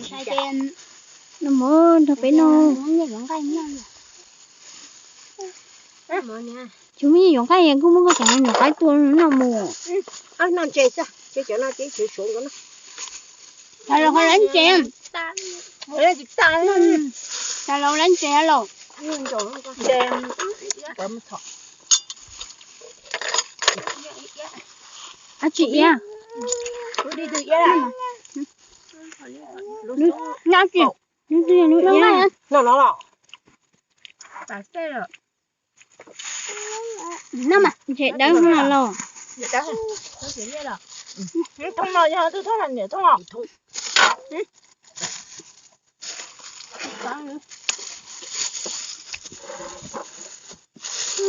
Noj mov nrog peb noj. Tsis muaj nyiaj yuav nqaij, kuj muab koj cov nyuam qaib tua noj mus. Xav los qhov lawv ntses, xav los lawv ntses los. Dab tsi iab? Nyob tsis, lub twg yog lub iab? Noj mas, ntses dawb no los.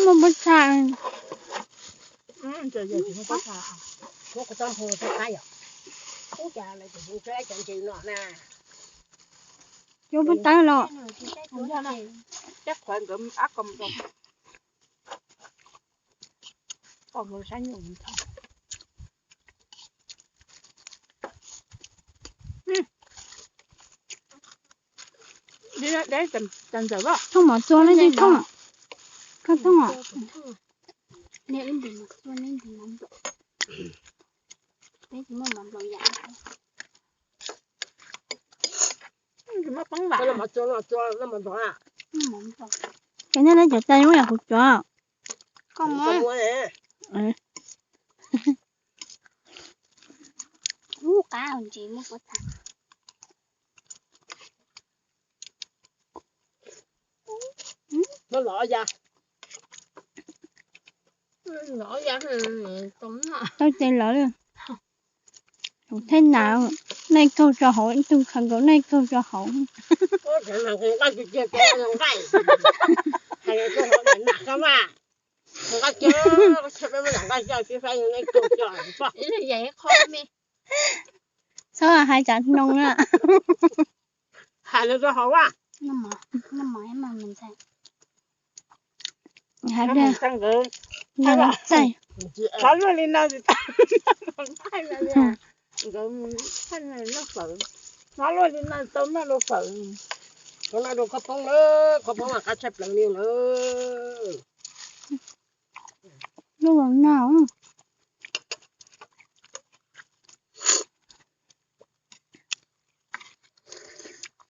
Muaj pob txha. Cov pob tawb los. Thooj mov txua nej tsis thooj. Koj thooj os. Ces nej lawv cov cai muab yam kuv cov. Tau ces lawv, thaij nas, nej kaug tso hauv, ib tug khaws nkaus nej kaug tso hauv. Txhob hais tsam noo na. Hais tias, txaij, luaj li no, luaj li no tau noj dua fawm. Tau noj dua khaub poob lawm, khaub poob mas qab tshaj plaws li lawm. Luaj li no.